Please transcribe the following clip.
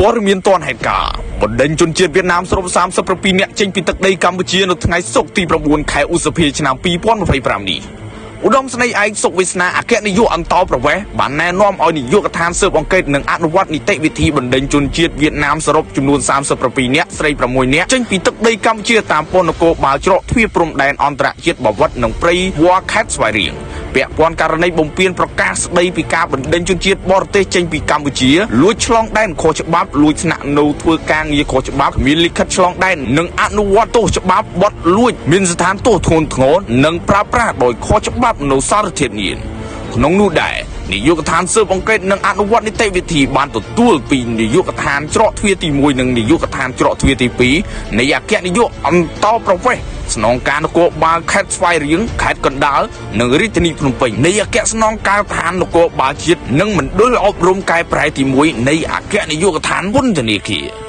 ព័ត៌មានទាន់ហេតុការណ៍បណ្ដេញជនជាតិវៀតណាមសរុប37នាក់ចេញពីទឹកដីកម្ពុជានៅថ្ងៃសុក្រទី9ខែឧសភាឆ្នាំ2025នេះឧត្តមស្នេហ៍ឯកសុកវាសនាអគ្គនាយកអន្តោប្រវេសន៍បានណែនាំឲ្យនាយកដ្ឋានស៊ើបអង្កេតនិងអនុវត្តនីតិវិធីបណ្ដេញជនជាតិវៀតណាមសរុបចំនួន37នាក់ស្រី6នាក់ចេញពីទឹកដីកម្ពុជាតាមពន្ធនគរបាលច្រកទ្វារព្រំដែនអន្តរជាតិបាវិតនិងព្រៃវ័រខេត្តស្វាយរៀងពាក់ព័ន្ធករណីបំពានប្រកាសស្ដីពីការបណ្ដេញជនជាតិបរទេសចេញពីកម្ពុជាលួចឆ្លងដែនខុសច្បាប់លួចស្នាក់នៅធ្វើការងារខុសច្បាប់គ្មានលិខិតឆ្លងដែននិងអនុវត្តទោសច្បាប់បទលួចមានស្ថានទោសធ្ងន់ធ្ងរនិងប្រើប្រាស់ដោយខុសច្បាប់នៅសារធាតុញៀនក្នុងនោះដែរនាយកដ្ឋានស៊ើបអង្កេតនិងអនុវត្តនីតិវិធីបានទទួលពីនាយកដ្ឋានច្រកទ្វារទី1និងនាយកដ្ឋានច្រកទ្វារទី2នៃអគ្គនាយកអន្តោប្រវេសន៍ស្នងការនគរបាលខេត្តស្វាយរៀងខេត្តកណ្ដាលនិងរាជធានីភ្នំពេញនៃអគ្គស្នងការដ្ឋាននគរបាលជាតិនិងមណ្ឌលអប់រំកែប្រែទី1នៃអគ្គនាយកដ្ឋានពន្ធនាគារ។